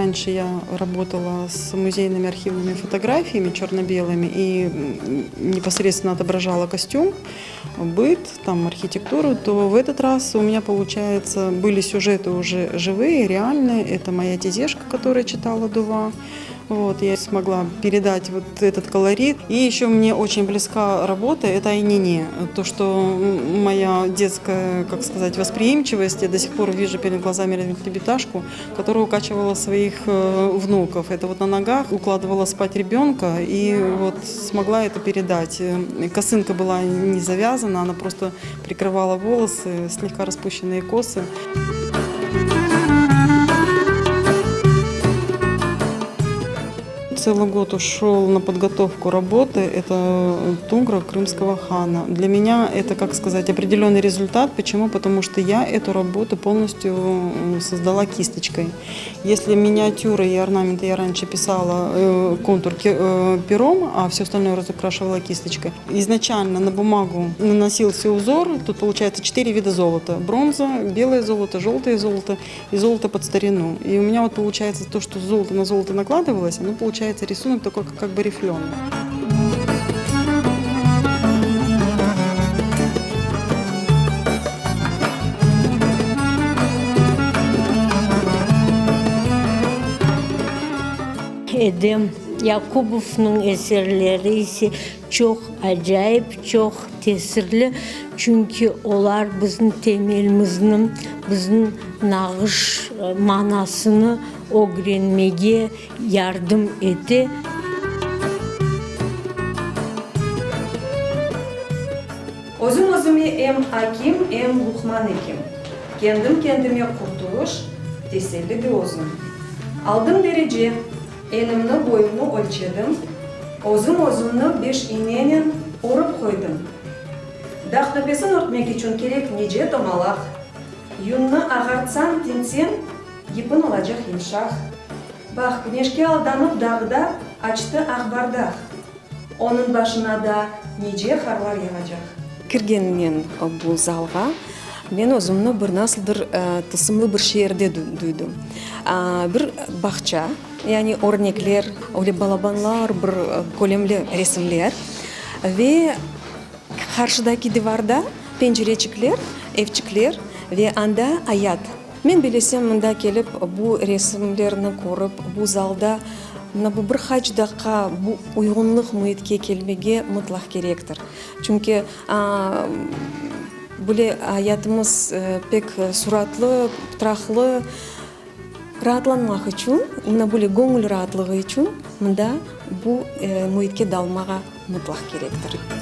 Раньше я работала с музейными архивными фотографиями черно-белыми и непосредственно отображала костюм, быт, там, архитектуру, то в этот раз у меня, получается, были сюжеты уже живые, реальные. Это моя тезешка, которая читала Дува. Вот, я смогла передать вот этот колорит. И еще мне очень близка работа, это Айнине. То, что моя детская, как сказать, восприимчивость, я до сих пор вижу перед глазами лебеташку, которая укачивала своих э, внуков. Это вот на ногах укладывала спать ребенка и вот смогла это передать. Э, косынка была не завязана, она просто прикрывала волосы, слегка распущенные косы. Целый год ушел на подготовку работы. Это тунгра крымского хана. Для меня это, как сказать, определенный результат. Почему? Потому что я эту работу полностью создала кисточкой. Если миниатюры и орнаменты я раньше писала э, контур э, пером, а все остальное разукрашивала кисточкой. Изначально на бумагу наносился узор. Тут получается 4 вида золота. Бронза, белое золото, желтое золото и золото под старину. И у меня вот получается то, что золото на золото накладывалось, оно получается рисунок такой как бы рифленый. Edem Yakubovnıñ eserleri ise çoq acayip, çoq tesirli, çünki olar bizim temelimizni, bizim nağış manasını ögrenmege yardım ete. Özüm özüme em akim, em luqman ekim. Kendim kendime qurtulış, teselli de özüm. Aldım derece, enimni boyumnı ölçedim, özüm özümni beş iynenen örüp qoydım. Dağ töpesin örtmek içün kerek nice tomalaq. Yünnü ağartsañ, tintseñ, yipin olacaq yımşaq. Baq, küneşke aldanıp dağda açtı aq bardaq. Onıñ başına da nice qarlar yağacaq. Kirgeninen bu zalğa men özümni bir nasıldır tılsımlı bir şeerde duydım. Bir bağça, yani örnekler, öyle balabanlar, bir kölemli resimler ve qarşıdaki divarda pencereçikler, evçikler ve anda ayat. Men bilesem, mında kelip bu resimlerni körip, bu zalda mına bu bir qaç daqqa bu uyğunlıq müitke kelmege mıtlaq kerektir. Çünki böyle ayatımız pek suratlı, pıtraqlı. Raatlanmaq içün, mına böyle göñül raatlığı içün mında bu müitke dalmağa mıtlaq kerektir.